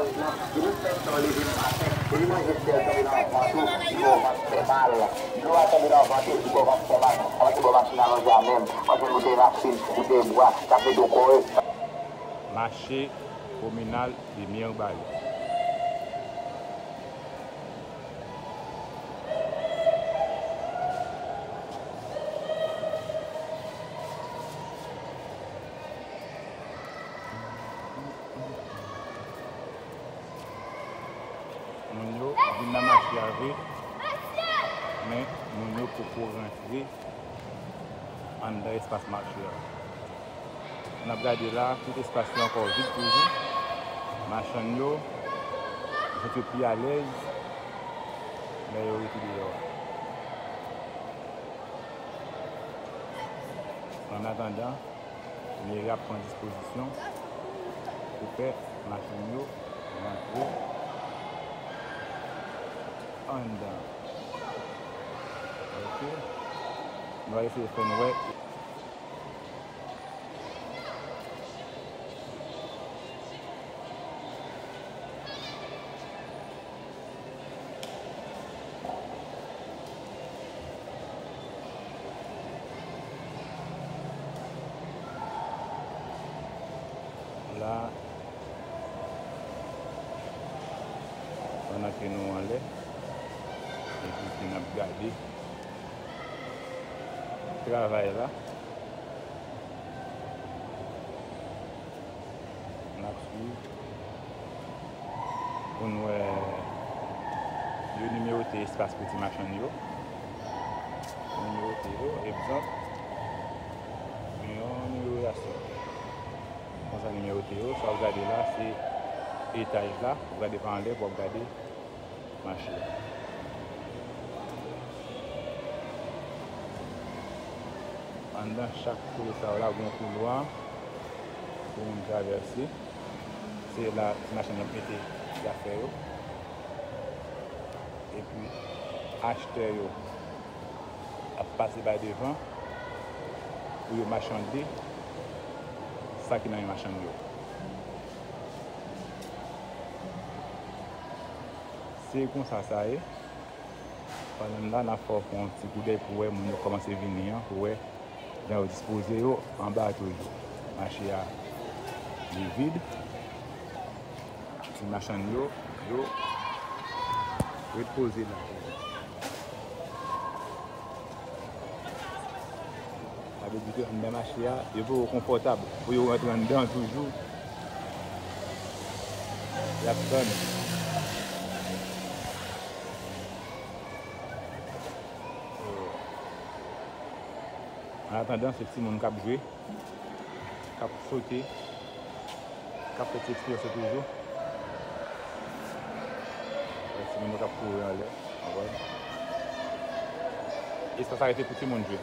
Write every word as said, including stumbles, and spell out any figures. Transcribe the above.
Li menm fè tan leve nan maten, li manje sèl tonbe nan vant ou, li bò vant fè mal. Dlo a tonbe nan vant ou, li bò vant fè mal. Pandan ke bò machin alonje a menm, pandan nou te machin, nou te bwa, t ap mete w kore. Mache kominal de Mirebalais. Moun yo vin nan mache a vre, men moun yo poko rantre anndan espas mache a. N ap gade la, tout espas yo ankò vid toujou. Machann yo, yo santi yo pi alèz lè yo rete deyò a. Annatandan, meri ap pran dispozisyon pou fè machann yo rantre anndan. Ok. Nou va eseye fè n wè. La, pandan ke nou anlè, epi ke n ap gade travay la. N ap swiv pou n wè yo nimewote espas pou ti machann yo. Nimewote yo, egzanp, gen yon nimewotasyon. Konsa nimewote yo, sa w gade la, se etaj la, w gade pa anlè pou w ap gade mache a. Anndan chak kote sa yo la, gen yon koulwa pou moun travèse. Se la ti machann yo ap mete zafè yo. Epi, achtè yo ap pase pa devan pou yo machande sa ki nan men machann yo. Se konsa sa ye. Pandan n la, n ap fè w fè yon ti koudèy pou wè moun yo kòmanse vini an, pou wè jan yo dispoze yo anba toujou. Mache a, li vid. Ti machann yo, yo ret poze la. Sa vle di ke anndan mache a, yo poko konfòtab pou yo rantre anndan toujou. Y ap tann. Annatandan, se timoun k ap jwe, k ap sote, k ap fè ti eksperyans yo toujou. Wè timoun yo k ap kouri anlè, w konprann? Espas sa rete pou timoun jwe.